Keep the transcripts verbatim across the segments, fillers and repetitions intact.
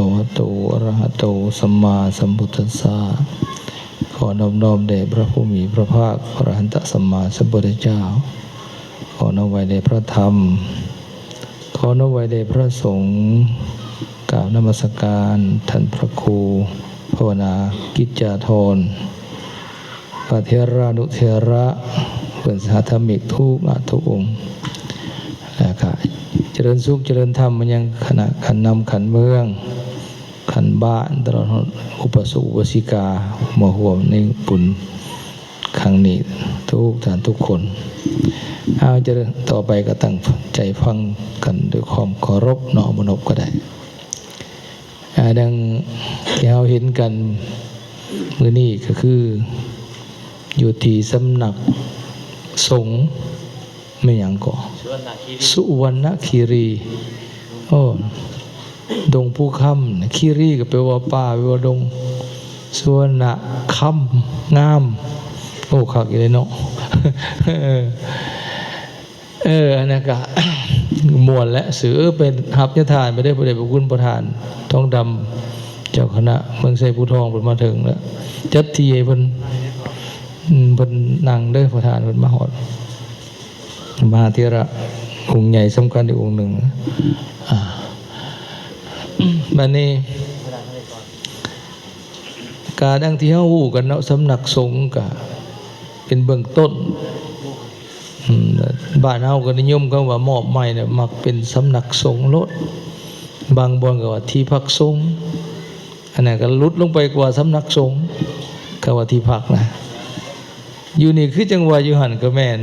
ภะคะวะโต อะระหะโต สัมมาสัมพุทธัสสะ ขอนอบน้อมแด่พระผู้มีพระภาค พระอรหันตสัมมาสัมพุทธเจ้า ขอนอบไหว้แด่พระธรรม ขอนอบไหว้แด่พระสงฆ์ กราบนมัสการท่านพระครู ภาวนากิจจาธร พระเถรานุเถระ เพื่อนสหธรรมิกทุกหน้าทุกองค์ แล้วก็เจริญสุขเจริญธรรมมายังคณะขันนำขันเมือง ขันบ้าน ตลอดฮอดอุปสมบทอุบาสิกา มาร่วมในบุญครั้งนี้ทุกท่านทุกคน เอา เจริญ ต่อไปก็ตั้งใจฟังกันด้วยความเคารพเนาะ บ่นบก็ได้ อ่า ดังที่เราเห็นกันมื้อนี้ก็คือ อยู่ที่สำนักสงฆ์ แม่นหยังก่อ สุวรรณคีรี สุวรรณคีรี โอ้ ดงภูคำ คีรีก็แปลว่าป่า แปลว่าดง สุวรรณคำ งาม โอ้ คักอีหลีเนาะ เออ เออ อันนั้นก็ ม่วนและ ซื้อไปรับยาทานไปได้ พระเดชพระคุณประธานทองดำ เจ้าคณะเมืองไชยภูทอง เพิ่นมาถึงแล้ว จัดที่ให้เพิ่น อืม เพิ่นนั่งเด้อ ประธานเพิ่นมาฮอด มหาเถระองค์ใหญ่สำคัญอีกองค์หนึ่ง อ่า บัดนี้ กะดังที่เฮาฮู้กันเนาะ สำนักสงฆ์กะเป็นเบื้องต้น อืม บ้านเฮาก็นิยมคำว่ามอบหมายเนี่ย มักเป็นสำนักสงฆ์โลด บางบ่อนก็ว่าที่พักสงฆ์ อันนั้นก็หลุดลงไปกว่าสำนักสงฆ์ ก็ว่าที่พักนะ อยู่นี่คือจังว่าอยู่หั่นก็แม่น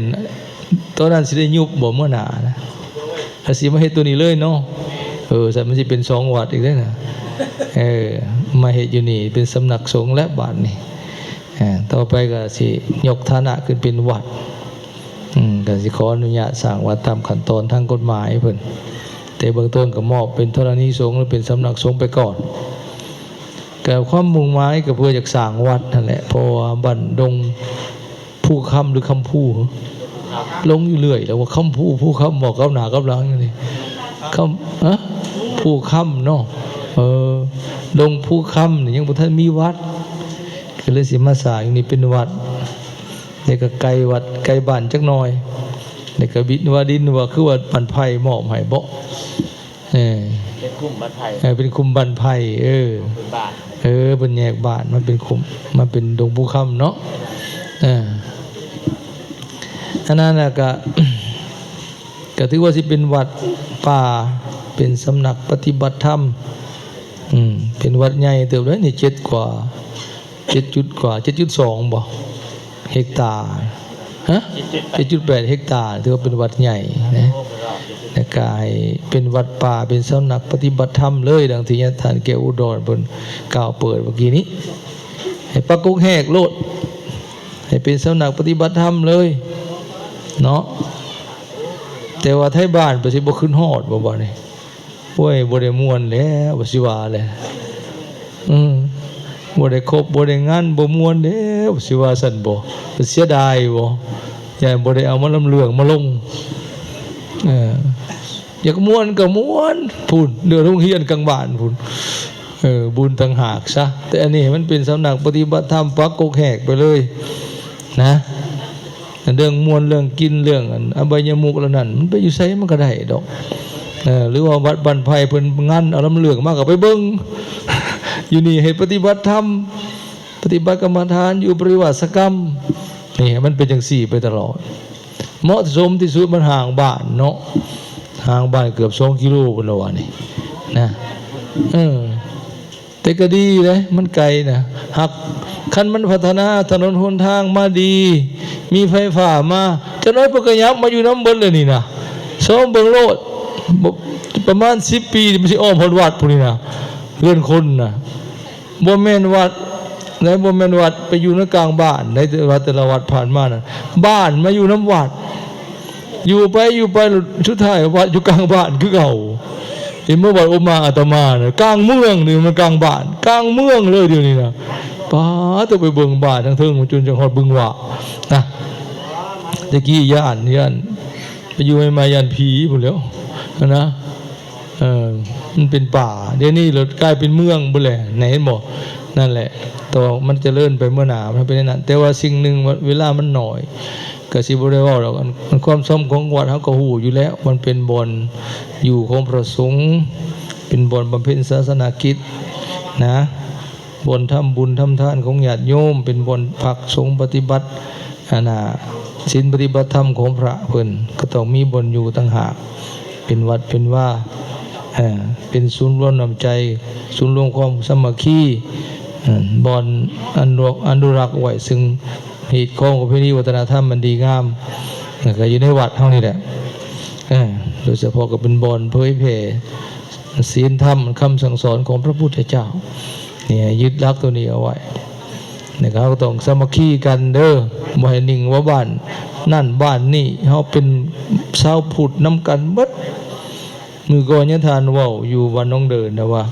ตอนนั้นสิได้ยุบบ่มื้อหน้านะ ก็สิมาเฮ็ดตัวนี้เลยเนาะ เออ ซั่นมันสิเป็นสองวัดอีกเด้อนะ เออ มาเฮ็ดอยู่นี่เป็นสำนักสงฆ์และบาดนี้ อ่า ต่อไปก็สิยกฐานะขึ้นเป็นวัด อืม ก็สิขออนุญาตสร้างวัดตามขั้นตอนทางกฎหมายเพิ่น แต่เบื้องต้นก็มอบเป็นธรณีสงฆ์หรือเป็นสำนักสงฆ์ไปก่อน ก็ความมุ่งหมายก็เพื่ออยากสร้างวัดนั่นแหละ เพราะว่าบ้านดงภูคำหรือคำภู ลงอยู่เรื่อย แล้วว่าคำภู ภูคำ บอกกลับหน้ากลับหลังอยู่นี่ คำ ฮะ ภูคำเนาะ เออ ดงภูคำนี่ยังบ่ทันมีวัด ก็เลยสิมาสร้างอยู่นี่เป็นวัด แล้วก็ไกลวัดไกลบ้านจักหน่อย แล้วก็บิดว่าดินว่าคือว่าบ้านไผ่มอบให้บ่ เออ เป็นคุ้มบ้านไผ่ เออ เป็นคุ้มบ้านไผ่ เออ เป็นบ้าน เออ เป็นแยกบ้าน มันเป็นคุ้ม มันเป็นดงภูคำเนาะ เออ อันนั้นน่ะก็ ก็ถือว่าสิเป็นวัดป่า เป็นสำนักปฏิบัติธรรม อืม เป็นวัดใหญ่เติบเลยนี่ เจ็ดกว่า เจ็ดจุดกว่า เจ็ดจุดสองบ่ เฮกตาร์ ฮะ เจ็ดจุดแปด เจ็ดจุดแปดเฮกตาร์ ถือว่าเป็นวัดใหญ่นะ แล้วก็ให้เป็นวัดป่า เป็นสำนักปฏิบัติธรรมเลย ดังที่ท่านแก้วอุดรเพิ่นกล่าวเปิดเมื่อกี้นี้ ให้ปักกกแหกโลด ให้เป็นสำนักปฏิบัติธรรมเลย เนาะ แต่ว่าไทบ้านไปสิบ่ขึ้นฮอดบ่ บ่นี่ โอ้ย บ่ได้ม่วนแล้ว บ่สิว่าแหละ อืม บ่ได้ครบ บ่ได้งาน บ่ม่วนแล้ว สิว่าซั่นบ่ เสียดายบ่ ย่านบ่ได้เอามาลำเรื่องมาลง เออ อยากม่วนก็ม่วน พู้น เดือนโรงเรียนกลางบ้านพู้น เออ บุญต่างหากซะ แต่อันนี้มันเป็นสำนักปฏิบัติธรรม ปักกกแหกไปเลยนะ เรื่องม่วน เรื่องกิน เรื่องอันอบายมุขเหล่านั้น มันไปอยู่ไสมันก็ได้ดอก เออ หรือว่าวัดบ้านไผ่เพิ่นงานเอาลำเรื่องมาก็ไปเบิ่ง อยู่นี่ให้ปฏิบัติธรรม ปฏิบัติกรรมฐาน อยู่ปริวาสกรรม นี่ให้มันเป็นจังซี่ไปตลอด เหมาะสมที่สุดมันห่างบ้านเนาะ ห่างบ้านเกือบสองกิโลพุ้นละว่านี่ นะ เออ แต่ก็ดีเลย มันไกลนะ หากคันมันพัฒนาถนนหนทางมาดี มีไฟฟ้ามา จักหน่อยเพิ่นก็ยับมาอยู่นำเบิดเลยนี่นะ ซอมเบิ่งโลด บ่ ประมาณสิบปีนี่มันสิอ้อมฮอดวัดพุ้นนี่นะ เฮือนคนนะ บ่แม่นวัด และบ่แม่นวัดไปอยู่ในกลางบ้าน ในแต่ละวัดแต่ละวัดผ่านมานะ บ้านมาอยู่นำวัด อยู่ไปอยู่ไปสุดท้ายวัดอยู่กลางบ้านคือเก่า เห็นเมื่อวัดโอมาอาตมานะ กลางเมืองนี่มันกลางบ้าน กลางเมืองเลยเดี๋ยวนี้นะ ป๊าด ต้องไปเบิ่งบ้านทางเทิงมันจนจังฮอดบึงหว้านะ แต่กี้ย้าน ย้าน ไปอยู่ใหม่ๆ ย้านผีพุ้นแหล้วนะ เออ มันเป็นป่า เดี๋ยวนี้เรากลายเป็นเมืองหมดเลย ไหนเห็นบ่ นั่นแหละ ต่อมันเจริญไปเมื่อหน้า มันเป็นอย่างนั้น แต่ว่าสิ่งหนึ่ง เวลามันน้อย ก็สิบ่ได้เว้าดอก อัน อันความสำคัญของวัดเฮาก็ฮู้อยู่แล้ว มันเป็นบ่อนอยู่ของพระสงฆ์ เป็นบ่อนบำเพ็ญศาสนกิจนะ บ่อนทำบุญทำทานของญาติโยม เป็นบ่อนพักสงฆ์ปฏิบัติ อันน่ะ ศีลปฏิบัติธรรมของพระเพิ่น ก็ต้องมีบ่อนอยู่ต่างหาก เป็นวัดเป็นวา เอ่อ เป็นศูนย์รวมน้ำใจ ศูนย์รวมความสามัคคี เอ่อ บ่อนอนุรักษ์ อนุรักษ์ไว้ซึ่ง ฮีตของประเพณีวัฒนธรรมมันดีงาม แล้วก็อยู่ในวัดเฮานี่แหละ เออ โดยเฉพาะก็เป็นบ่อนเผยแผ่ศีลธรรมคำสั่งสอนของพระพุทธเจ้า เนี่ย ยึดหลักตัวนี้เอาไว้ นะครับ ต้องสามัคคีกันเด้อ บ่ให้นิ่งว่าบ้านนั่นบ้านนี่ เฮาเป็นชาวพุทธนำกันเบิด มื้อก่อนยะทานเว้าอยู่วัดหนองเดินนะว่า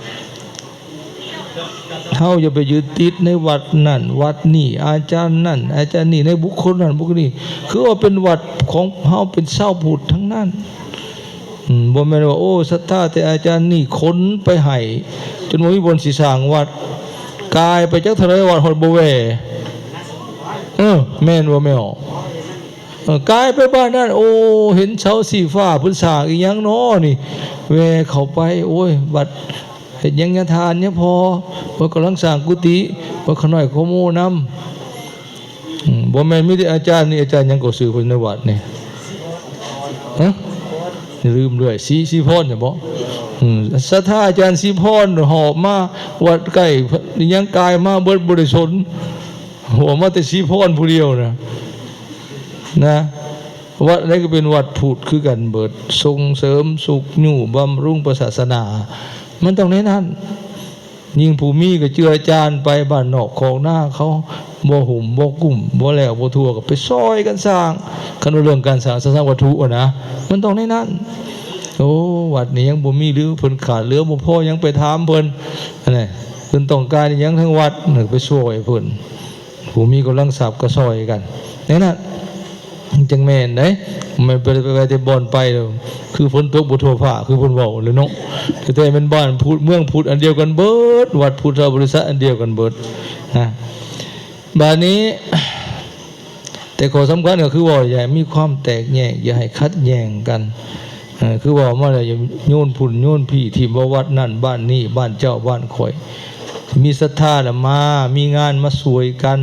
เฮาอย่าไปยึดติดในวัดนั่นวัดนี่ อาจารย์นั่นอาจารย์นี่ ในบุคคลนั่นบุคคลนี่ คือว่าเป็นวัดของเฮา เป็นชาวพุทธทั้งนั้น อืม บ่แม่นว่า โอ้ ศรัทธาแต่อาจารย์นี่ขนไปให้ จนบ่มีบ่อนสิสร้างวัด กลายไปจักเท่าไรวัดฮอดบ่แว่ เออ แม่นบ่แม่ออก เออ กลายไปบ้านนั่น โอ้ เห็นเสาสีฟ้าเพิ่นสร้างอีหยังน้อนี่ แว่เข้าไป โอ้ย วัดเฮ็ดหยังยะทานยะพอ เพิ่นกำลังสร้างกุฏิ เพิ่นขะน้อยขะโมนำ อืม บ่แม่นมีแต่อาจารย์นี่ อาจารย์หยังก็ชื่อเพิ่นในวัดนี่ ฮะ ลืมเรื่อย ศรี ศรีพรเนี่ยบ่ อืม ศรัทธาอาจารย์ศรีพรหอบมาวัดใกล้ ยังกายมาเบิดบ่ได้สน หัวมาแต่ศรีพรผู้เดียวนะ นะ วัดใดก็เป็นวัดพุทธคือกันเบิด ส่งเสริมสุขอยู่บำรุงพระศาสนา มันต้องในนั้น ยิ่งผู้มีก็เจือจานไปบ้านนอกคอกนาเขา บ่หุ้มบ่กุ้ม บ่แล้วบ่ทั่วก็ไปซอยกันสร้าง คันว่าเรื่องการสร้างสร้างวัตถุอะนะ มันต้องในนั้น โอ้ วัดนี้ยังบ่มี หรือเพิ่นขาดเหลือบ่พอ ยังไปถามเพิ่น อันนี้ เพิ่นต้องการอิหยังทางวัด ไปช่วยเพิ่น ผู้มีกำลังทรัพย์ก็ซอยกัน ในนั้น มันจังแม่นเด้ มันไป ไป ไปแต่บ่อนไปแล้ว คือฝนตกบ่ทั่วฟ้า คือเพิ่นเว้าเลยเนาะ แต่แท้แม่นบ้านพุทธ เมืองพุทธอันเดียวกันเบิด วัดพุทธบริษัทอันเดียวกันเบิดนะ บาดนี้ แต่ข้อสำคัญก็คือว่าอย่ามีความแตกแยก อย่าให้ขัดแย้งกัน เอ่อ คือว่ามาแล้วอย่าโยนพุ่นโยนพี้ ถิ่มว่าวัดนั่นบ้านนี่ บ้านเจ้าบ้านข้อย มีศรัทธาน่ะมา มีงานมาช่วยกัน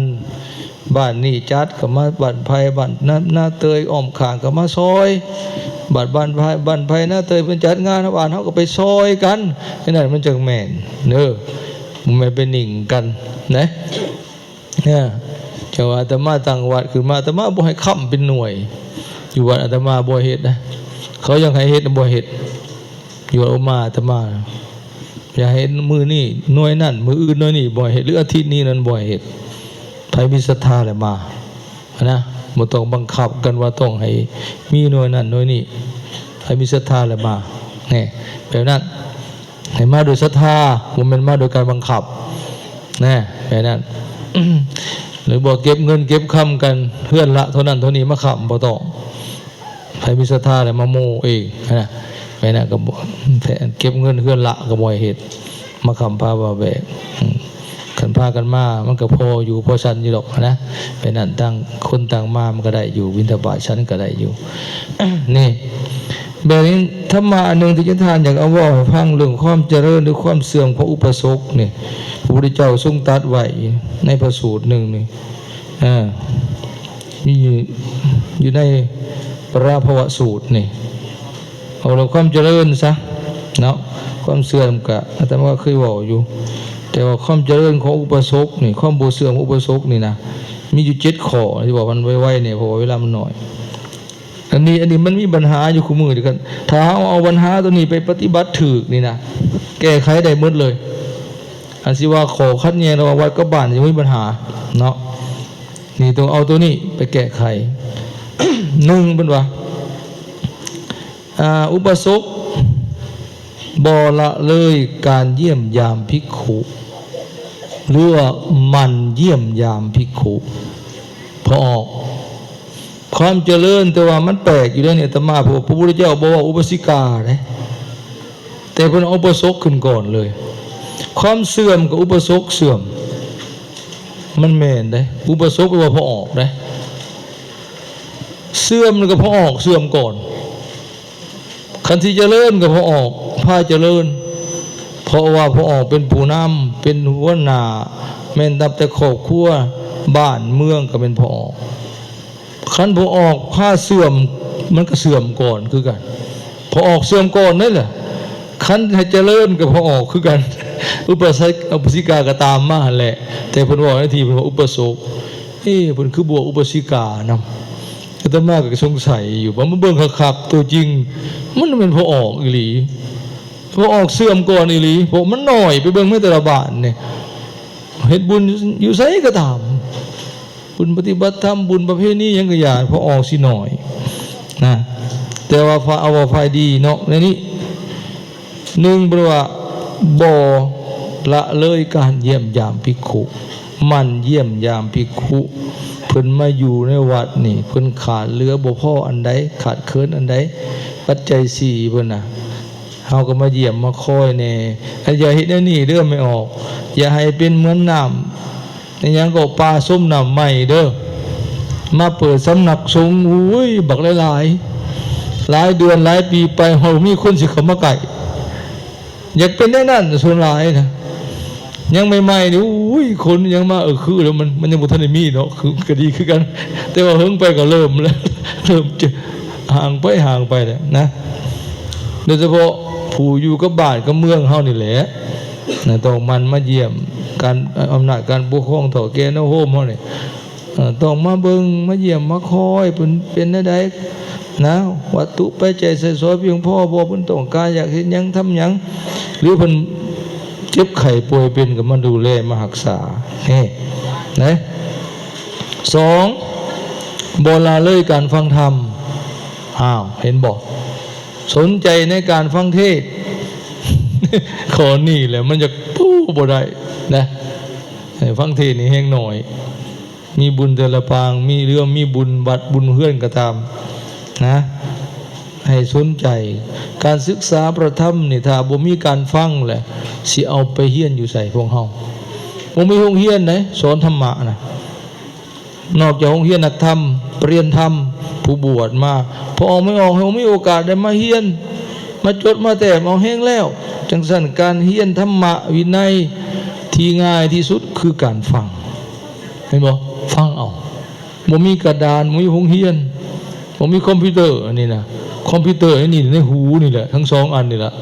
บ้านนี่จัดก็มา บ้านไผ บ้านนา นาเตยอ้อมข้างก็มาซอย บ้าน บ้านไผ บ้านไผนาเตยเพิ่นจัดงาน บ้านเฮาก็ไปซอยกัน อันนั้นมันจังแม่นเด้อ บ่แม่นไปนิ่งกันนะ เนี่ย เจ้าว่าอาตมาตั้งวัดขึ้นมา อาตมาบ่ให้ค้ำเป็นหน่วย อยู่วัดอาตมาบ่เฮ็ดนะ เขายังให้เฮ็ดบ่เฮ็ด อยู่วัดอุมาอาตมา อย่าให้มื้อนี้หน่วยนั่น มื้ออื่นหน่วยนี้บ่ให้เฮ็ด หรืออาทิตย์นี้นั้นบ่ให้เฮ็ด ไผมีศรัทธาแล้วมา นะ บ่ต้องบังคับกันว่าต้องให้มีหน่วยนั่นหน่วยนี้ ไผมีศรัทธาแล้วมา แน่ แบบนั้น ให้มาโดยศรัทธา บ่แม่นมาโดยการบังคับ แน่ แบบนั้น หรือบอกเก็บเงินเก็บคำกัน เฮือนละเท่านั้นเท่านี้มาค้ำ บ่ต้อง ไผมีศรัทธาแล้วมาโมเองนะ แบบนั้นก็บ่ เก็บเงินเฮือนละก็บ่ให้เฮ็ด มาค้ำพาว่าแบก อืม คันพากันมา มันก็พออยู่พอฉันอยู่ดอกนะ แบบนั้นต่างคนต่างมา มันก็ได้อยู่ บิณฑบาตฉันก็ได้อยู่ นี่ แบบนี้ธรรมะอันหนึ่งที่อาจารย์อยากเอาเว้าให้ฟัง เรื่องความเจริญหรือความเสื่อมของอุปสมบทนี่ พระพุทธเจ้าทรงตรัสไว้ในพระสูตรหนึ่งนี่ อ่า มีอยู่ อยู่ในปราภวสูตรนี่ เอาเรื่องความเจริญซะ เนาะ ความเสื่อมก็อาตมาก็เคยเว้าอยู่ แต่ว่าความเจริญของอุปสมบทนี่ ความบ่เสื่อมของอุปสมบทนี่นะ มีอยู่เจ็ดข้อ ที่บอกมันไวๆเนี่ย เพราะว่าเวลามันน้อย อันนี้ อันนี้มันมีปัญหาอยู่คู่มื้อเดียวกัน ถ้าเฮาเอาปัญหาตัวนี้ไปปฏิบัติถูกนี่นะ แก้ไขได้หมดเลย อันสิว่าข้อขัดแย้งระหว่างวัดกับบ้านยังมีปัญหาเนาะ นี่ต้องเอาตัวนี้ไปแก้ไข หนึ่งเพิ่นว่า อ่า อุปสมบทบ่ละเลยการเยี่ยมยามภิกขุ หรือว่าหมั่นเยี่ยมยามภิกขุ พอออก ความเจริญ แต่ว่ามันแปลกอยู่เด้เนี่ย อาตมา พระ พระพุทธเจ้าบอกว่าอุบาสิกาเด้ แต่เพิ่นเอาอุปสงค์ขึ้นก่อนเลย ความเสื่อมกับอุปสงค์เสื่อม มันแม่นเด้ อุปสงค์แปลว่าพอออกเด้ เสื่อมก็พอออกเสื่อมก่อน คันสิเจริญก็พอออกพาเจริญ เพราะว่าพอออกเป็นผู้นำ เป็นหัวหน้า แม่นนับแต่ครอบครัว บ้านเมืองก็เป็นพอออก คันพอออกพาเสื่อม มันก็เสื่อมก่อนคือกัน พอออกเสื่อมก่อนนั่นแหละ คันให้เจริญก็พอออกคือกัน อุปสงค์อุปสงค์ก็ตามมาหั่นแหละ แต่เพิ่นว่าในที่เพิ่นว่าอุปสงค์ เอ้ เพิ่นคือบ่อุปสงค์นำ อาตมาก็สงสัยอยู่ บ่มาเบิ่งคักๆ ตัวจริง มันเป็นพอออกอีหลี พอออกเสื่อมก่อนอีหลี เพราะมันน้อย ไปเบิ่งแม่แต่ละบ้านนี่ เฮ็ดบุญอยู่ไสก็ตาม บุญปฏิบัติธรรม บุญประเพณีหยังก็อย่า พอออกสิน้อยนะ แต่ว่าฝ่าย เอาว่าฝ่ายดีเนาะ ในนี้ หนึ่ง เพิ่นว่า บ่ละเลยการเยี่ยมยามภิกขุ หมั่นเยี่ยมยามภิกขุ เพิ่นมาอยู่ในวัดนี่ เพิ่นขาดเหลือบ่พออันใด ขาดเขินอันใด ปัจจัยสี่เพิ่นน่ะ เฮาก็มาเยี่ยมมาคอยแหน่ อันอย่าเฮ็ดแนวนี้เด้อแม่ออก อย่าให้เป็นเหมือนน้ำ อิหยังก็ปลาส้มน้ำใหม่เด้อ มาเปิดสำนักสงฆ์ อุ้ย บักหลายๆ หลายเดือนหลายปีไป เฮามีคนสิเข้ามาใกล้ อยากเป็นแนวนั้นส่วนหลายนะ ยังใหม่ๆ นี่ อุ้ย คนยังมา เออ คือแล้วมัน มันยังบ่ทันได้มีเนาะ คือก็ดีคือกัน แต่ว่าเฮิงไปก็เริ่มแล้ว เริ่มจะห่างไป ห่างไปแล้วนะ โดยเฉพาะผู้อยู่กับบ้านกับเมืองเฮานี่แหละ นะ ต้องหมั่นมาเยี่ยม การ อำนาจการปกครองเฒ่าแก่แนวโฮมเฮานี่ เอ่อ ต้องมาเบิ่ง มาเยี่ยม มาคอย เพิ่นเป็นแนวใดนะ วัตถุปัจจัยใช้สอยเพียงพอบ่ เพิ่นต้องการอยากเฮ็ดหยัง ทำหยัง หรือเพิ่นเจ็บไข้ป่วยเป็น ก็มาดูแล มารักษา นี่ นะ สอง บ่ละเลยการฟังธรรม อ้าว เห็นบ่ สนใจในการฟังเทศน์ ข้อนี้แหละมันจะปู้บ่ได้นะ ให้ฟังเทศน์นี่แฮงน้อย มีบุญแต่ละปาง มีเรื่อง มีบุญวัดบุญเฮือนก็ตามนะ ให้สนใจ การศึกษาพระธรรมนี่ ถ้าบ่มีการฟังแหละ สิเอาไปเฮียนอยู่ไสพวกเฮา บ่มีโรงเรียนไหนสอนธรรมะนะ นอกจากโรงเรียนนักธรรม เรียนธรรม ผู้บวชมา พอออกไม่ออก ให้มีโอกาสได้มาเฮียน มาจดมาแต้มเอาแฮงแล้ว จังซั่นการเฮียนธรรมะวินัยที่ง่ายที่สุดคือการฟัง เห็นบ่ ฟังเอา บ่มีกระดาน บ่มีโรงเรียน บ่มีคอมพิวเตอร์ อันนี้นะ คอมพิวเตอร์อันนี้ในหูนี่แหละ ทั้งสองอันนี่แหละ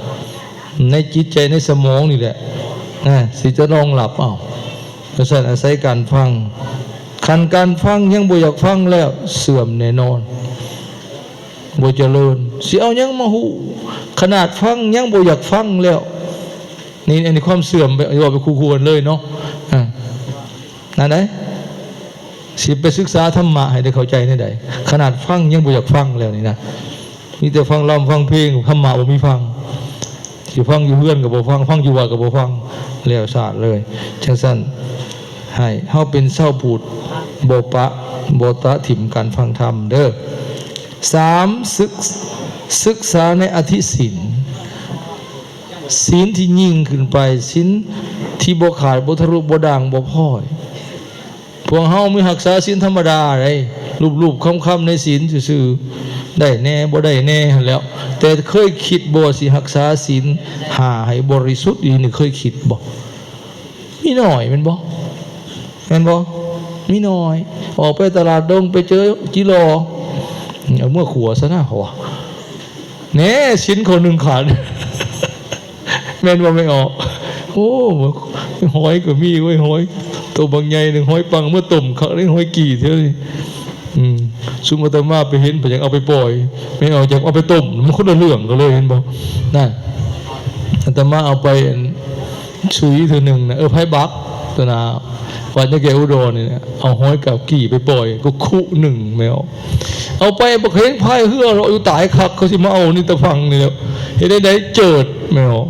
ในจิตใจในสมองนี่แหละ นะ สิจะรองรับเอา จังซั่นอาศัยการฟัง คันการฟังยังบ่อยากฟังแล้ว เสื่อมแน่นอน บ่เจริญ สิเอาหยังมาฮู้ ขนาดฟังยังบ่อยากฟังแล้ว นี่ อันนี้ความเสื่อมไป เว้าไปคู่ควรเลยเนาะ อ่า นั่นใด สิไปศึกษาธรรมะให้ได้เข้าใจแนวใด ขนาดฟังยังบ่อยากฟังแล้วนี่นะ มีแต่ฟังลำฟังเพลง ธรรมะบ่มีฟัง สิฟังอยู่เฮือนก็บ่ฟัง ฟังอยู่วัดก็บ่ฟัง แล้วซาดเลย จังซั่น ให้เฮาเป็นชาวพุทธ บ่ปะ บ่ตะถิ่มการฟังธรรมเด้อ สาม ศึก ศึกษาในอธิศีล ศีลที่ยิ่งขึ้นไป ศีลที่บ่ขาด บ่ทะลุ บ่ด่าง บ่พร่อย พวกเฮามีรักษาศีลธรรมดาได๋ รูปๆ คำๆ ในศีลซื่อๆ ได้แหน่ บ่ได้แหน่หั้นแหล้ว แต่เคยคิดบ่ว่าสิรักษาศีลห้าให้บริสุทธิ์อีหลีนี่ เคยคิดบ่ มีน้อยแม่นบ่ แม่นบ่ มีน้อย ออกไปตลาดดงไปเจอจิหล่อ เอาเมือขัวซะนะ เขาว่า แหน่ ศีลข้อหนึ่งขาด แม่นบ่ แม่ออก โอ้ หอยก็มีเว้ย หอย โตบักใหญ่หนึ่ง หอยปัง เมือต้มคักเลย หอยกี่เท่านี้ อืม ซุมอาตมาไปเห็น ไปอยากเอาไปปล่อย แม่ออก อยากเอาไปต้ม มันคนละเรื่องกันเลย เห็นบ่ นั่น อาตมาเอาไป อัน ซุยเทื่อหนึ่งนะ เออ ไผบัก ตัวนา วัดยาแก้วอุดรนี่แหละ เอาหอยกาบกี่ไปปล่อย ก็คุหนึ่ง แม่ออก เอาไป บ่เห็นพายเฮือเลาะอยู่ ตายคัก เขาสิมาเอานี่แต่ฝั่งนี่แหละ เฮ็ดได้ได๋ เจิด แม่ออก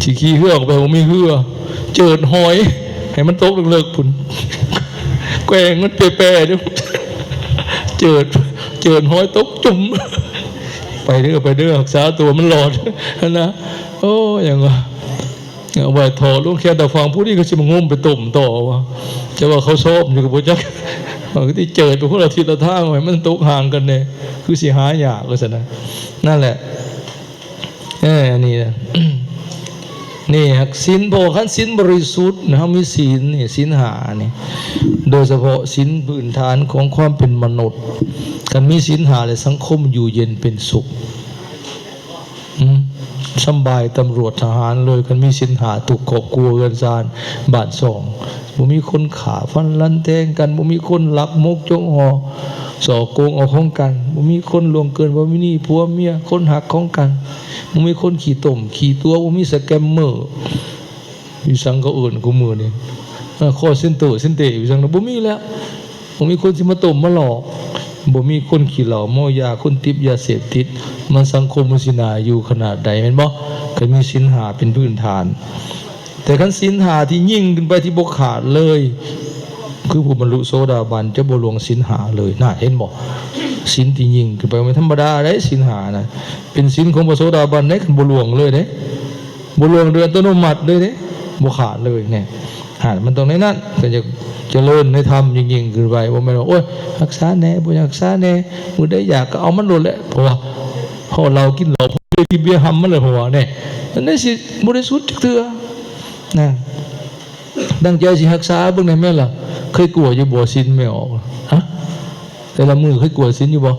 สิขี่เฮือออกไป บ่มีเฮือ เจิดหอย ให้มันตกเลิกๆ พุ้น แกว่งมันแปรๆ เด้อ เจิด เจิดหอยตกจุ่ม ไปเด้อ ไปเด้อ รักษาตัวมันหลอด นะ โอ้ อย่างว่า เอาไว้ถอดลงแค่แต่ฟังผู้นี้ก็สิมางมไปต้มต่อวะ จะว่าเขาชอบอยู่กับบ่จัก บางทีเจิดไปคนละทิศละทางไว้ มันตกห่างกันเนี่ย คือสิหายากก็ซะนะ นั่นแหละ เออ นี่นะ นี่ฮะ ศีล เพราะว่าคันศีลบริสุทธิ์นะ เฮามีศีลนี่ ศีลห้านี่ โดยเฉพาะศีลพื้นฐานของความเป็นมนุษย์ คันมีศีลห้าแล้วสังคมอยู่เย็นเป็นสุข อืม สำบายตำรวจทหารเลย คันมีศีลห้าทุกครอบครัวเรือนซานบ้านช่อง บ่มีคนฆ่าฟันรันแทงกัน บ่มีคนลักมกจกหอ สอโกงเอาของกัน บ่มีคนล่วงเกินประเวณีผัวเมีย คนฮักของกัน บ่มีคนขี้ต้มขี้ตั๋ว บ่มีสแกมเมอร์ อีสังเขาเอิ้นคุมื้อนี้ เออ คอลเซ็นเตอร์ เซ็นเตอร์ อีสังนะ บ่มีแล้ว บ่มีคนสิมาต้มมาหลอก บ่มีคนขี้เหล้าเมายา คนติดยาเสพติด มันสังคมมันสิน่าอยู่ขนาดใด แม่นบ่ คันมีศีลห้าเป็นพื้นฐาน แต่คันศีลห้าที่ยิ่งขึ้นไปที่บ่ขาดเลย คือผู้บรรลุโสดาบันจะบ่ล่วงศีลห้าเลย น่าเห็นบ่ ศีลที่ยิ่งขึ้นไปมันธรรมดาเด้ ศีลห้านะ เป็นศีลของพระโสดาบันเด้ คันบ่ล่วงเลยเด้ บ่ล่วงโดยอัตโนมัติเลยเด้ บ่ขาดเลยเนี่ย หามันต้องในนั้น ก็จะเจริญในธรรมยิ่งๆขึ้นไป บ่แม่นว่า โอ้ย รักษาแหน่ บ่อยากรักษาแหน่ มื้อใดอยากก็เอามันโลดแหละ เพราะว่าเฮาเหล้ากินเหล้า พอเบียร์กินเบียร์หำมันเลย เพราะว่าเนี่ย มันได้สิบริสุทธิ์จักเทื่อ นะ ตั้งใจสิรักษาเบิ่งได้แม่นล่ะ เคยกวดอยู่บ่ ศีลไม่ออก ฮะ แต่ละมื้อเคยกวดศีลอยู่บ่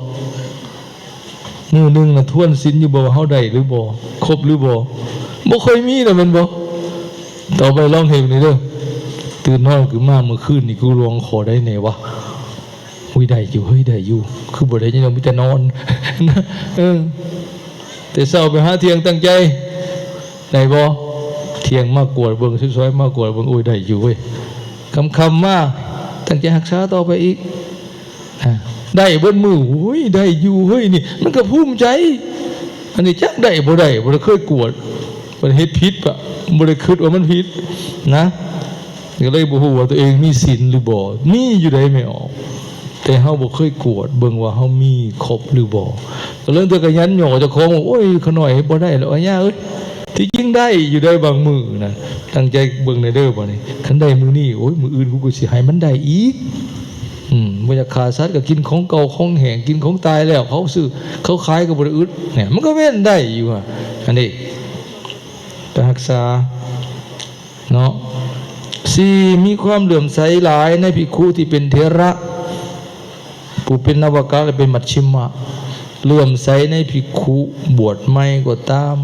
มื้อหนึ่งน่ะทวนศีลอยู่บ่ ว่าเฮาได้หรือบ่ ครบหรือบ่ บ่เคยมีนะแม่นบ่ ต่อไปลองเฮ็ดนี่เด้อ ตื่นนอนขึ้นมาเมื่อคืนนี่กูหลวงขอได้แหน่วะ อุ้ย ได้อยู่ เฮ้ย ได้อยู่ คือบ่ได้ยังมีแต่นอน เออ แต่เช้าไปหาเที่ยงตั้งใจ ได้บ่ เที่ยงมากวดเบิ่ง ซอยๆมากวดเบิ่ง โอ้ย ได้อยู่เว้ย ค่ำๆมา ตั้งใจรักษาต่อไปอีก อ่ะ ได้เบิดมื้อ โอ้ย ได้อยู่เฮ้ย นี่ มันก็ภูมิใจ อันนี้จักได้บ่ได้ บ่ได้เคยกวด บ่ได้เฮ็ดผิดปะ บ่ได้คิดว่ามันผิดนะ ก็เลยบ่ฮู้ว่าตัวเองมีศีลหรือบ่ มีอยู่ได้ไม่ออก แต่เฮาบ่เคยกวดเบิ่งว่าเฮามีครบหรือบ่ ก็เลยเทื่อก็ยันหย่อเจ้าของว่า โอ้ย ขะน้อยเฮ็ดบ่ได้แล้ว อาญาเอ้ย ที่จริงได้อยู่ได้บางมื้อนะ ตั้งใจเบิ่งในเด้อบัดนี้ คันได้มื้อนี้ โอ้ย มื้ออื่นกูก็สิให้มันได้อีก อืม บ่อยากฆ่าสัตว์ก็กินของเก่าของแห้ง กินของตายแล้ว เขาซื้อ เขาขายก็บ่ได้อึด เนี่ย มันก็แม่นได้อยู่อะ อันนี้ ไปรักษา เนาะ สี่ มีความเหลื่อมใสหลายในภิกขุที่เป็นเถระ ผู้เป็นนวกะและเป็นมัชฌิมะ เหลื่อมใสในภิกขุบวชใหม่ก็ตาม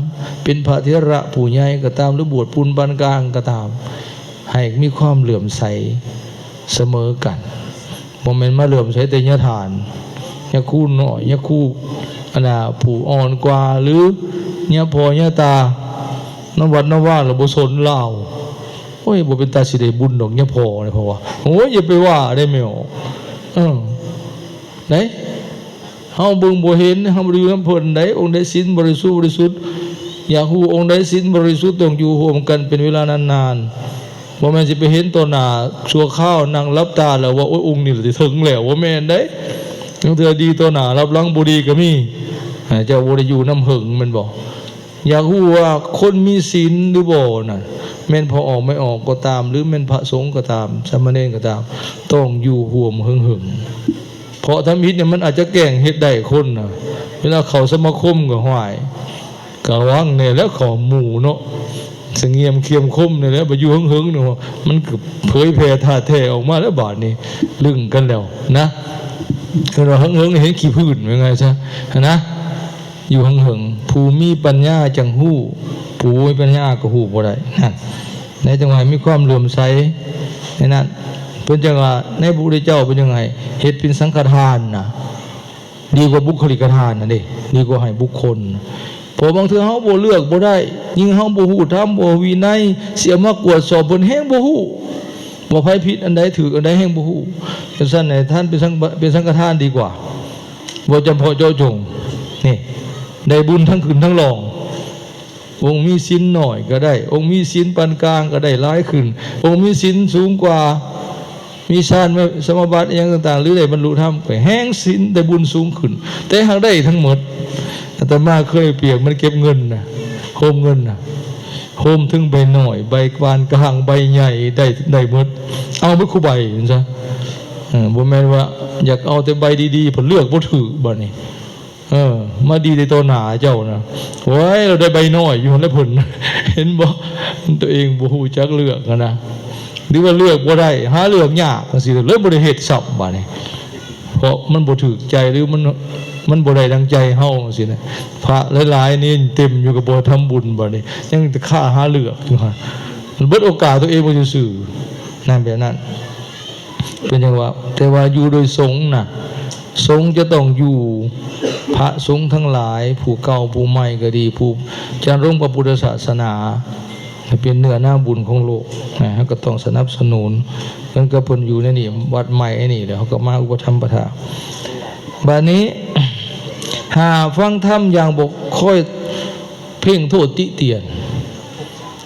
เป็นพระเถระผู้ใหญ่ก็ตาม หรือบวชปุนปานกลางก็ตาม ให้มีความเหลื่อมใสเสมอกัน บ่แม่นมาเหลื่อมใสแต่ญาทาน ญาครูน้อย ญาครู อันน่ะ ผู้อ่อนกว่า หรือญาพ่อญาตา นำวัดนำวาแล้วบ่สนลาว โอ้ย บ่เป็นตาสิได้บุญดอกญาพ่อเนี่ย เพราะว่า โอ้ย อย่าไปว่าได้แม่ออก เออ ไหน เฮาเบิ่งบ่เห็น เฮาบ่ได้อยู่นำเพิ่นใด องค์ใดศีลบริสุทธิ์ บริสุทธิ์ อยากฮู้องค์ใดศีลบริสุทธิ์ ต้องอยู่ร่วมกันเป็นเวลานานๆ บ่แม่นสิไปเห็นต่อหน้าชั่วคราว นั่งหลับตาแล้วว่า โอ้ย องค์นี้ล่ะสิถึงแล้ว บ่แม่นเด้ บางเทื่อดีต่อหน้า ลับหลังบ่ดีก็มี อ่า เจ้าบ่ได้อยู่นำเฮิงแม่นบ่ อยากฮู้ว่าคนมีศีลหรือบ่น่ะ แม่นพ่อออกแม่ออกก็ตาม หรือแม่นพระสงฆ์ก็ตาม สามเณรก็ตาม ต้องอยู่ร่วมเฮิงๆ เพราะทำอิฐเนี่ยมันอาจจะแกล้งเฮ็ดได้คนน่ะ เวลาเข้าสมาคมก็ห้วย ก็ระวังแน่แล้วเข้าหมู่เนาะ เสงี่ยมเขี้ยมคมนี่แหละ ไปอยู่เฮิงๆเนี่ย มันก็เผยแพร่ธาตุแท้ออกมาแล้วบาดนี้ ลึงกันแล้วนะ คือว่าเฮิงๆเห็นขี้พื้นว่าไงซะนะ อยู่เฮิงๆ ผู้มีปัญญาจั่งฮู้ ผู้บ่มีปัญญาก็ฮู้บ่ได้ นั่น ในจังหวะมีความเหลื่อมใสในนั้น เพิ่นจังว่าในพระพุทธเจ้าเพิ่นจังให้เฮ็ดเป็นสังฆทานน่ะ ดีกว่าบุคคลิกทานนั่นเด้ ดีกว่าให้บุคคล เพราะบางเทื่อเฮาบ่เลือกบ่ได้ ยิ่งเฮาบ่ฮู้ธรรม บ่ฮู้วินัย สิเอามากวดสอบเพิ่นแฮงบ่ฮู้ ว่าไผผิดอันใดถูกอันใดแฮงบ่ฮู้ จังซั่นให้ทานเป็นสัง เป็นสังฆทานดีกว่า บ่จำเพาะเจาะจง นี่ ได้บุญทั้งขึ้นทั้งล่อง องค์มีศีลน้อยก็ได้ องค์มีศีลปานกลางก็ได้หลายขึ้น องค์มีศีลสูงกว่า มีฌานสมาบัติอิหยังต่างๆ หรือได้บรรลุธรรม ก็แฮงศีลได้บุญสูงขึ้น แต่หากได้ทั้งหมด จั อาตมาเคยเปรียบมันเก็บเงินนะ โฮมเงินนะ โฮมถึงใบน้อย ใบปานกลาง ใบใหญ่ ได้ ได้หมด เอาหมดคู่ใบ จั่งซะ เออ บ่แม่นว่าอยากเอาแต่ใบดีๆ เพิ่นเลือกบ่ถืกบัดนี้ เออ มาดีแต่ต่อหน้าเจ้านะ โอ้ย เราได้ใบน้อยอยู่แล้วเพิ่น เห็นบ่ ตัวเองบ่ฮู้จักเลือกหั้นนะ หรือว่าเลือกบ่ได้ หาเลือกยากจั่งซี้ เลยบ่ได้เฮ็ดซ้ำบัดนี้ เพราะมันบ่ถูกใจ หรือมัน มันบ่ได้ดังใจเฮาจั่งซี้นะ พระหลายๆ นี่เต็มอยู่ ก็บ่ทำบุญบัดนี้ ยังแต่ค่าหาเลือกอยู่หั่น มันเบิดโอกาสตัวเองไปซื่อๆ นั่นแบบนั้น เป็นจั่งว่า แต่ว่าอยู่โดยสงฆ์นะ สงฆ์จะต้องอยู่ พระสงฆ์ทั้งหลาย ผู้เก่าผู้ใหม่ก็ดี ผู้จารงพระพุทธศาสนา ให้เป็นเนื้อนาบุญของโลกนะ เฮาก็ต้องสนับสนุน เหมือนกับเพิ่นอยู่ในนี่ วัดใหม่ไอ้นี่ แล้วเฮาก็มาอุปถัมภ์ประทาน บัดนี้ หาฟังธรรมอย่างบ่ค่อยเพ่งโทษติเตียน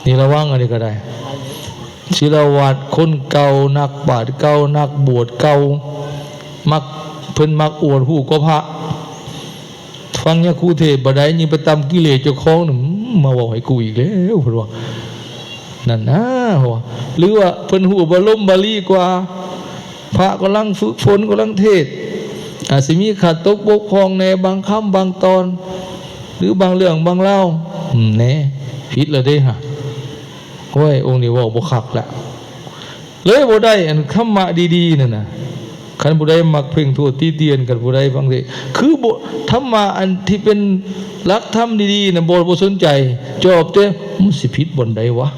นี่ระวังอันนี้ก็ได้ ศิลวัตรคนเก่า นักปราชญ์เก่า นักบวชเก่า มัก เพิ่นมักอวดฮู้กว่าพระ ฟังยาคูเทศน์บ่ได้ ยิ่งไปตำกิเลสเจ้าของน่ะ อืม มาเว้าให้กูอีกแล้ว เพิ่นว่า นั่นนะ เพิ่นว่า หรือว่าเพิ่นฮู้บาลมบาลีกว่า พระกำลังฝึกฝน กำลังเทศน์ อาจสิมีขัดตกบกพร่องแหน่ บางคำบางตอน หรือบางเรื่องบางราว อืม แหน่ ผิดแล้วเด้ฮะ โอ้ย องค์นี้เว้าบ่คักละ เลยบ่ได้อันธรรมะดีๆ นั่นน่ะ คันผู้ใดมักเพ่งโทษติเตียน คันผู้ใดฟังเทศน์ คือบ่ ธรรมะอันที่เป็นหลักธรรมดีๆ น่ะ บ่ บ่สนใจ จอบแต่ มันสิผิดบ่อนใดวะ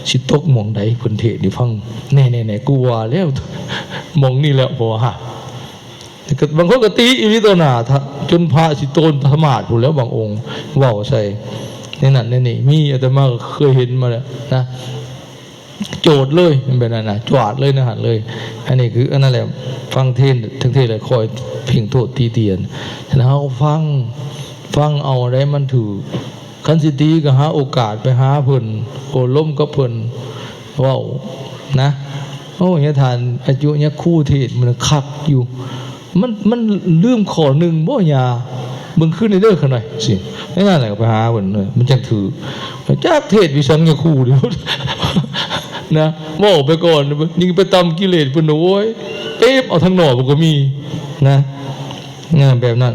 สิตกหม่องใด เพิ่นเทศน์นี่ฟัง แน่ๆๆ กูว่าแล้ว หม่องนี้แหละ เพราะว่า ก็บางคนก็ตีอีหลีต่อหน้า ถ้า จนพระสิโตนธรรมาสน์พู้นแหล้ว บางองค์เว้าใส่ ในนั้นในนี่ มี อาตมาก็เคยเห็นมาแล้วนะ โจทย์เลย มันเป็นอันนั้น จวาดเลยนะ หันเลย อันนี้คือ อันนั้นแหละ ฟังเทศน์ ทั้งเทศน์เลยคอยเพ่งโทษติเตียน ฉะนั้นเฮาฟัง ฟังเอาได้มันถูก คันสิตีก็หาโอกาสไปหาเพิ่น โอ้ลมกับเพิ่น เว้านะ โอ้ยาทานอายุยาคูเทศน์มันคักอยู่ มัน มันลืมข้อหนึ่งบ่ยา เบิ่งคืนนี้เด้อข้าน้อย สิ ในนั้นแหละก็ไปหาเพิ่นเลย มันจังถืก จักเทศน์วิสังยาคูเดียว นะ เว้าไปก่อน ยิ่งไปตำกิเลสเพิ่น โอ้ย เต็มเอาทางนอกมันก็มี นะ นะ แบบนั้น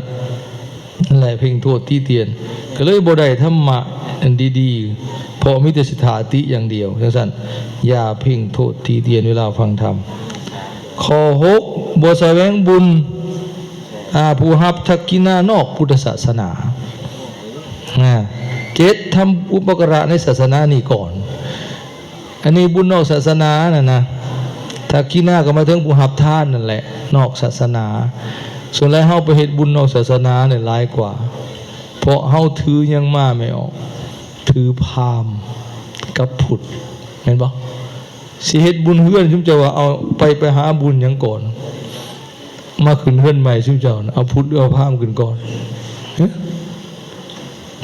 นั่นแหละเพ่งโทษติเตียน ก็เลยบ่ได้ธรรมะอันดีๆ เพราะมีแต่สิทาติอย่างเดียว จั่งซั้น อย่าเพ่งโทษติเตียนเวลาฟังธรรม ข้อหก บ่แสวงบุญ อ่า ผู้รับทักขิณานอกพุทธศาสนา อ่า เจ็ด ทำอุปการะในศาสนานี้ก่อน อันนี้บุญนอกศาสนาน่ะนะ ทักขิณาก็หมายถึงผู้รับทานนั่นแหละ นอกศาสนา ส่วนหลายเฮาไปเฮ็ดบุญนอกศาสนาเนี่ยหลายกว่า เพราะเฮาถือหยังมาไม่ออก ถือพราหมณ์กับพุทธ แม่นบ่ สิเฮ็ดบุญเฮือน ซุมเจ้าว่าเอาไป ไปหาบุญหยังก่อน มาขึ้นเฮือนใหม่ ซุมเจ้าน่ะ เอาพุทธหรือเอาพราหมณ์ขึ้นก่อน ฮะ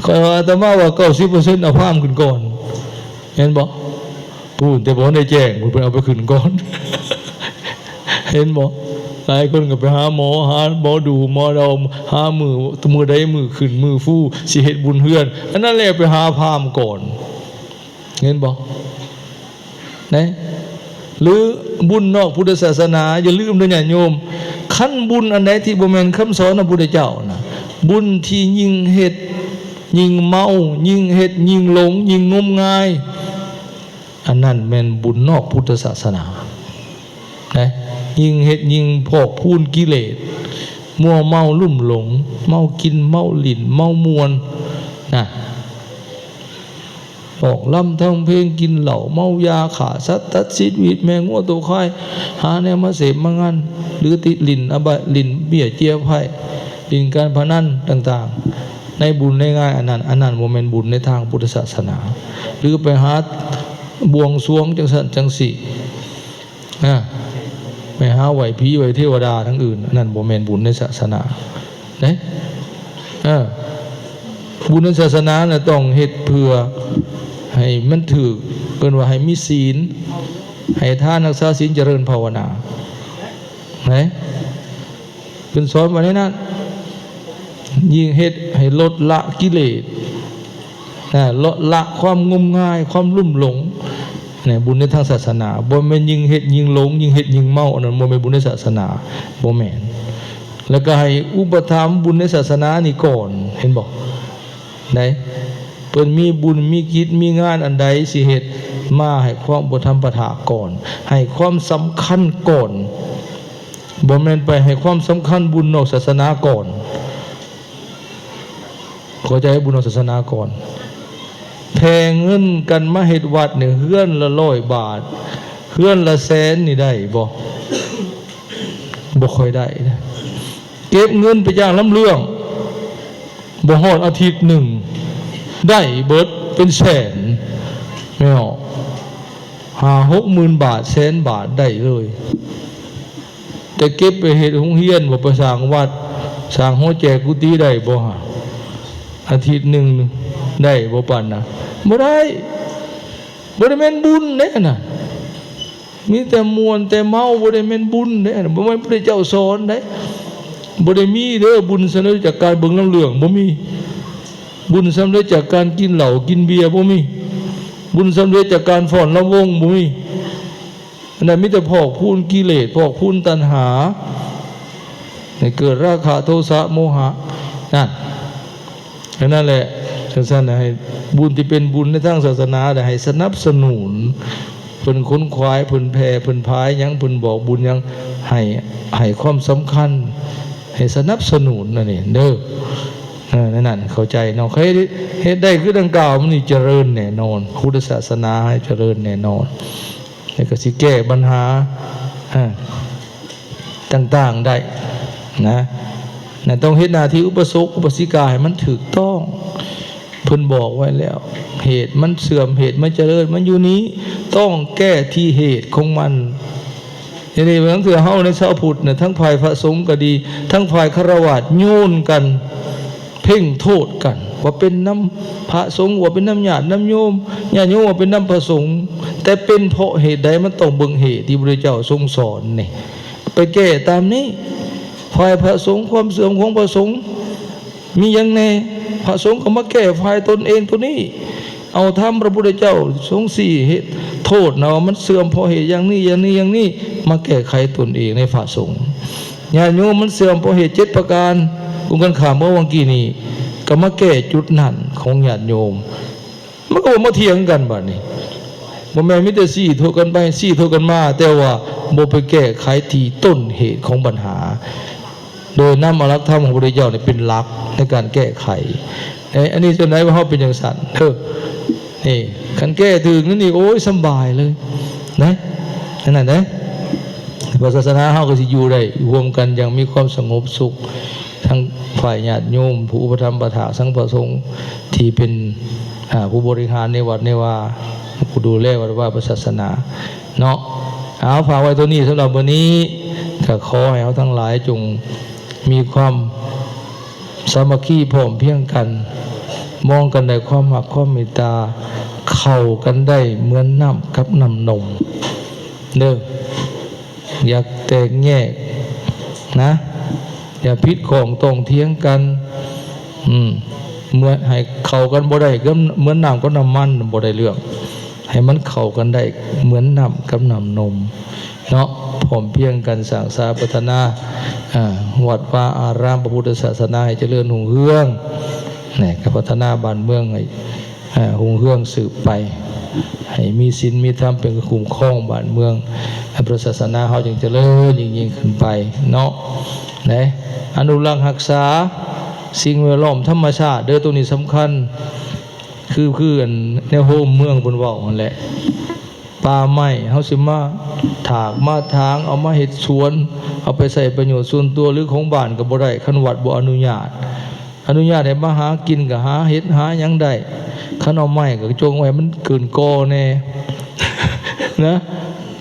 ข้อยว่าอาตมาว่า เก้าสิบเปอร์เซ็นต์ เอาพราหมณ์ขึ้นก่อน เห็นบ่ พู้นแต่บ่ได้แจ้ง พู้นเพิ่นเอาไปขึ้นก่อน เห็นบ่ หลายคนก็ไปหาหมอ หาหมอดู หมอเดา หามื้อ มื้อใดมื้อขึ้น มื้อฟู สิเฮ็ดบุญเฮือน อันนั้นแหละไปหาพราหมณ์ก่อน เห็นบ่ นะ หรือบุญนอกพุทธศาสนา อย่าลืมเด้อญาติโยม คันบุญอันใดที่บ่แม่นคำสอนของพระพุทธเจ้านะ บุญที่ยิ่งเฮ็ด ยิ่งเมา ยิ่งเฮ็ด ยิ่งหลง ยิ่งงมงาย อันนั้นแม่นบุญนอกพุทธศาสนา นะ ยิ่งเฮ็ดยิ่งพอกพูนกิเลส มัวเมาลุ่มหลง เมากิน เมาหลิ้น เมามวน นะ ออกลำทำเพลง กินเหล้า เมายา ฆ่าสัตว์ ตัดชีวิต แม่งัวโตควาย หาแนวมาเสพมางัน หรือติดหลิ้นอบาย หลิ้นเบี้ยเจียไพ่ หลิ้นการพนันต่างๆ ในบุญในงานอันนั้น อันนั้นบ่แม่นบุญในทางพุทธศาสนา หรือไปหาบวงสรวงจั่งซั้นจั่งซี้ นะ ไปหาไหว้ผีไหว้เทวดาทางอื่น อันนั้นบ่แม่นบุญในศาสนา เด้ เออ บุญในศาสนาน่ะต้องเฮ็ดเพื่อให้มันถูก เอิ้นว่าให้มีศีล ให้ทาน รักษาศีล เจริญภาวนา นะ เพิ่นสอนไว้ในนั้น ยิ่งเฮ็ดให้ลดละกิเลส นะ ลดละความงมงาย ความลุ่มหลง นะ บุญในทางศาสนา บ่แม่นยิ่งเฮ็ดยิ่งหลง ยิ่งเฮ็ดยิ่งเมา อันนั้นบ่แม่นบุญในศาสนา บ่แม่น แล้วก็ให้อุปถัมภ์บุญในศาสนานี่ก่อน เห็นบ่ ไหน เพิ่นมีบุญมีกิจมีงานอันใดสิเฮ็ด มาให้ความอุปถัมภ์ปะทะก่อน ให้ความสำคัญก่อน บ่แม่นไปให้ความสำคัญบุญนอกศาสนาก่อน เข้าใจบุญนอกศาสนาก่อน แผ่เงินกันมาเฮ็ดวัดเนี่ย เฮือนละร้อยบาท เฮือนละแสนนี่ได้บ่ บ่ค่อยได้นะ เก็บเงินไปจ้างลำเรื่อง บ่ฮอดอาทิตย์หนึ่ง ได้เบิดเป็นแสน แม่นบ่ ห้าหกหมื่นบาท แสนบาทได้เลย แต่เก็บไปเฮ็ดโรงเรียนบ่ ไปสร้างวัด สร้างหอแจกกุฏิได้บ่ฮะ อาทิตย์หนึ่งได้บ่ปานนะ บ่ได้ บ่ได้แม่นบุญเด้อันนั้น มีแต่ม่วนแต่เมา บ่ได้แม่นบุญเด้อันนั้น บ่แม่นพระเจ้าสอนเด้ บ่ได้มีเด้อ บุญสำเร็จจากการเบิ่งลำเรื่อง บ่มี บุญสำเร็จจากการกินเหล้ากินเบียร์ บ่มี บุญสำเร็จจากการฟ้อนรำวง บ่มี อันนั้นมีแต่พอกพูนกิเลส พอกพูนตัณหา ให้เกิดราคะ โทสะ โมหะ นั่น อันนั้นแหละ จังซั่นน่ะ ให้บุญที่เป็นบุญในทางศาสนาน่ะ ให้สนับสนุน เพิ่นขนขวาย เพิ่นแผ่ เพิ่นพายหยัง เพิ่นบอกบุญหยัง ให้ ให้ความสำคัญ ให้สนับสนุนนั่นเองเด้อ เออ นั่นน่ะ เข้าใจเนาะ ใครเฮ็ดได้คือดังกล่าว มันนี่เจริญแน่นอน พุทธศาสนาให้เจริญแน่นอน แล้วก็สิแก้ปัญหา อ่า ต่างๆได้นะ นะ ต้องเฮ็ดหน้าที่อุปสมบท อุปัสสิกาให้มันถูกต้อง เพิ่นบอกไว้แล้ว เหตุมันเสื่อม เหตุมันเจริญ มันอยู่นี้ ต้องแก้ที่เหตุของมัน ทีนี้บางเทื่อเฮาในชาวพุทธน่ะ ทั้งฝ่ายพระสงฆ์ก็ดี ทั้งฝ่ายฆราวาสโยนกัน เพ่งโทษกัน ว่าเป็นนำพระสงฆ์ ว่าเป็นนำญาตินำโยม ญาติโยมว่าเป็นนำพระสงฆ์ แต่เป็นเพราะเหตุใด มันต้องเบิ่งเหตุที่พระพุทธเจ้าทรงสอนนี่ ไปแก้ตามนี้ ฝ่ายพระสงฆ์ ความเสื่อมของพระสงฆ์ มีหยังแน่ พระสงฆ์ก็มาแก้ฝ่ายตนเองตัวนี้ เอาธรรมพระพุทธเจ้าทรงชี้เหตุโทษนะ ว่ามันเสื่อมเพราะเหตุอย่างนี้ อย่างนี้ อย่างนี้ มาแก้ไขตนเองในพระสงฆ์ ญาติโยมมันเสื่อมเพราะเหตุเจ็ดประการ ตรงกันข้ามเมื่อวังกี้นี้ ก็มาแก้จุดนั้นของญาติโยม มันก็บ่มาเถียงกันบัดนี้ บ่แม่นมีแต่ชี้โทษกันไป ชี้โทษกันมา แต่ว่าบ่ไปแก้ไขที่ต้นเหตุของปัญหา โดยนำเอาหลักธรรมของพระพุทธเจ้านี่เป็นหลักในการแก้ไข เอ้ย อันนี้ส่วนใดว่าเฮาเป็นจังซั่นเด้อ นี่ คันแก้ถูกนั่นนี่ โอ้ย สำบายเลย นะ นั่นน่ะนะ พระศาสนาเฮาก็สิอยู่ได้ร่วมกันอย่างมีความสงบสุข ทั้งฝ่ายญาติโยม ผู้อุปถัมภ์ปะถาก ทั้งพระสงฆ์ที่เป็น อ่า ผู้บริหารในวัดในวา ผู้ดูแลวัดวาพระศาสนา เนาะ เอา ฝากไว้ตัวนี้สำหรับมื้อนี้ ก็ขอให้เฮาทั้งหลายจงมีความสามัคคีพร้อมเพรียงกัน มองกันด้วยความรักความเมตตา เข้ากันได้เหมือนน้ำกับน้ำนม เด้อ อย่าแตกแยกนะ อย่าผิดข้องต้องเถียงกัน อืม เหมือนให้เข้ากันบ่ได้ ก็เหมือนน้ำกับน้ำมัน บ่ได้เรื่อง ให้มันเข้ากันได้เหมือนน้ำกับน้ำนม เนาะ พร้อมเพรียงกันสร้างสาพัฒนา อ่า วัดวาอารามพระพุทธศาสนาให้เจริญรุ่งเรือง นี่ ก็พัฒนาบ้านเมืองให้ อ่า รุ่งเรืองสืบไป ให้มีศีลมีธรรมเป็นเครื่องคุ้มครองบ้านเมือง ให้พระศาสนาเฮาจึงเจริญยิ่งๆขึ้นไปเนาะ นะ อนุรักษ์รักษาสิ่งแวดล้อมธรรมชาติเด้อ ตรงนี้สำคัญ คือ คืออันแนวโฮมเมืองเพิ่นเว้านั่นแหละ ป่าไม้เฮาสิมาถากมาถาง เอามาเฮ็ดสวน เอาไปใช้ประโยชน์ส่วนตัวหรือของบ้านก็บ่ได้ คันวัดบ่อนุญาต อนุญาตให้มาหากินก็หาเห็ดหาหยังได้ คันเอาไม้ก็จงไว้มันเกินกอแน่ นะ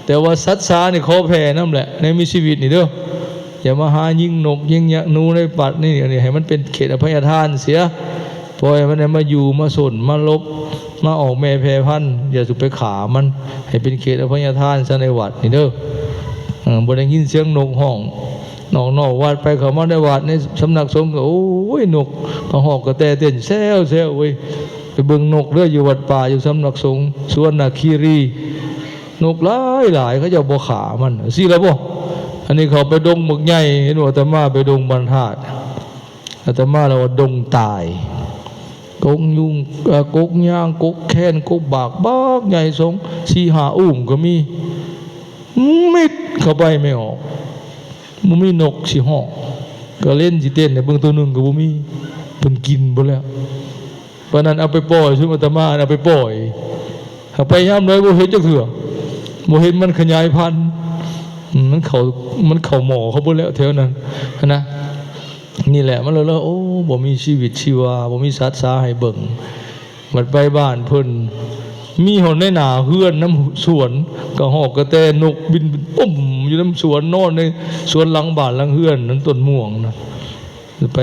แต่ว่าสัตว์สานี่ขอแผ่นำแหละ ในมีชีวิตนี่เด้อ อย่ามาหายิงนกยิงหนูในวัดนี่ อันนี้ให้มันเป็นเขตอภัยทานเสีย ปล่อยมันให้มาอยู่มาสนมาหลบ มาออกแม่แผ่พันธุ์ อย่าสุไปฆ่ามัน ให้เป็นเขตอภัยทานซะในวัดนี่เด้อ เออ บ่ได้ยินเสียงนกฮ้อง นอกนอกวัดไปเข้ามาในวัดในสำนักสงฆ์ก็ โอ้ย นกกระฮอกกระแตเต้นแซวแซวเว้ย ไปเบิ่งนกเด้อ อยู่วัดป่า อยู่สำนักสงฆ์สุวรรณคีรี นกหลายหลาย เขาเจ้าบ่ฆ่ามัน สิละบ่ อันนี้เขาไปดงบักใหญ่ เห็นว่าอาตมาไปดงบรรทัด อาตมาแล้วว่าดงตาย กกยุง เอ่อ กกยาง กกแคน กกบาก บากใหญ่ สอง สี่ ห้า อุ้มก็มี มิดเข้าไปไม่ออก บ่มีนกสิฮ้อง ก็เล่นสิเต้นให้เบิ่ง ตัวหนึ่งก็บ่มี เพิ่นกินเบิดแล้ว ปานนั้นเอาไปปล่อย ซุมอาตมาเอาไปปล่อย ถ้าไปยามใดบ่เห็นจักเทื่อ บ่เห็นมันขยายพันธุ์ อืม มันเข้า มันเข้าหม้อเขาเบิดแล้วแถวนั้น หั้นนะ นี่แหละ มันเลย โอ้ บ่มีชีวิตชีวา บ่มีสัตว์สาให้เบิ่ง บัดไปบ้านเพิ่น มีฮอดในหน้าเฮือนนำสวน กระฮอกกระแตนกบินปุ้มอยู่นำสวน นอนในสวนหลังบ้านหลังเฮือนนั้น ต้นม่วงนะ ไป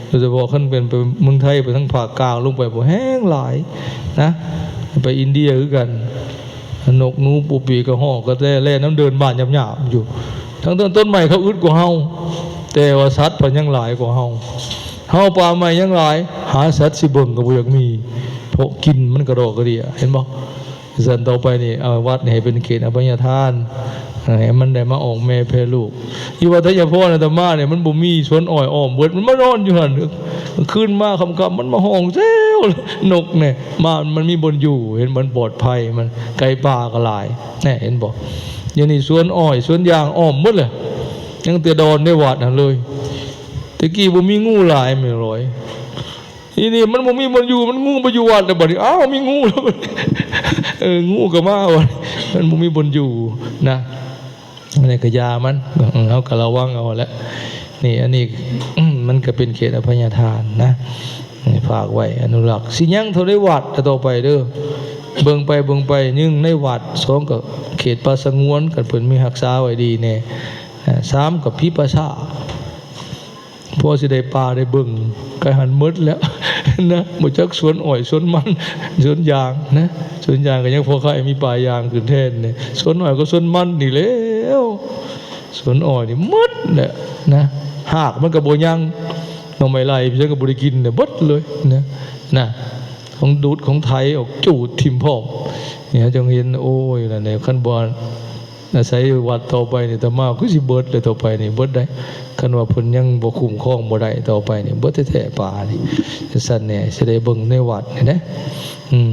โดยเฉพาะคันเป็นไปเมืองไทย ไปทางภาคกลางลงไป บ่แฮงหลายนะ ไปอินเดียคือกัน นกหนูปูปีกระฮอกกระแตแล่นนำเดินบ้านหยาบๆอยู่ ทั้งต้น ต้นไม้เขาอึดกว่าเฮา แต่ว่าสัตว์เพิ่นยังหลายกว่าเฮา เฮาป่าไม้ยังหลาย หาสัตว์สิเบิ่งก็บ่อยากมี เพราะกินมันกระดอกกระเดี้ย เห็นบ่ ซั่นต่อไปนี่ เอาวัดนี่ให้เป็นเขตอภัยทาน ให้มันได้มาออกแม่แพร่ลูก อยู่วัดไทยพรอาตมาเนี่ย มันบ่มีสวนอ้อยอ้อมเบิด มันมานอนอยู่หั่น คืนมาค่ำๆ มันมาฮ้องแซว นกเนี่ย มา มันมีบ่อนอยู่ เห็น มันปลอดภัย มันไก่ป่าก็หลาย แน่ เห็นบ่ เดี๋ยวนี้สวนอ้อย สวนยางอ้อมหมดเลย ยังแต่ดอนในวัดหั่นเลย แต่กี้บ่มีงูหลายแม่นหลอย ทีนี้มันบ่มีบ่อนอยู่ มันงูไปอยู่วัดแล้วบัดนี้ อ้าว มีงูแล้วบัดนี้ เออ งูก็มาบัดนี้ มันบ่มีบ่อนอยู่นะ อันนี้ก็ยามัน เออ เฮาก็ระวังเอาแหละ นี่ อันนี้ มันก็เป็นเขตอภัยทานนะ นี่ฝากไว้อนุรักษ์ สิยังเท่าในวัดต่อไปเด้อ เบิ่งไปเบิ่งไป หนึ่งในวัด สองก็เขตป่าสงวน คันเพิ่นมีรักษาไว้ดีแน่ อ่า สามก็ผีป่าช้า พอสิได้ป่าได้เบิ่ง ไกลหันหมดแล้ว นะ บ่จักสวนอ้อยสวนมัน สวนยางนะ สวนยางก็ยังพอใครมีป่ายางขึ้นแทนเนี่ย สวนอ้อยก็สวนมันนี่แหล้ว สวนอ้อยนี่หมดแหละนะ หากมันก็บ่ยัง หน่อไม้ไล่เพิ่นก็บ่ได้กินเนี่ย เบิดเลยนะ นะ ของดูดของไถออกจูดถิ่มพร้อม เนี่ย จังเห็น โอ้ย นั่นแหละ คันบ่ อาศัยวัดต่อไปนี่ อาตมาคือสิเบิดเลยต่อไปนี่ เบิดได้ คันว่าเพิ่นยังบ่คุ้มครองบ่ได้ต่อไปนี่ เบิดแท้ๆ ป่านี่ ซั่นแน่ สิได้เบิ่งในวัดนี่นะ อืม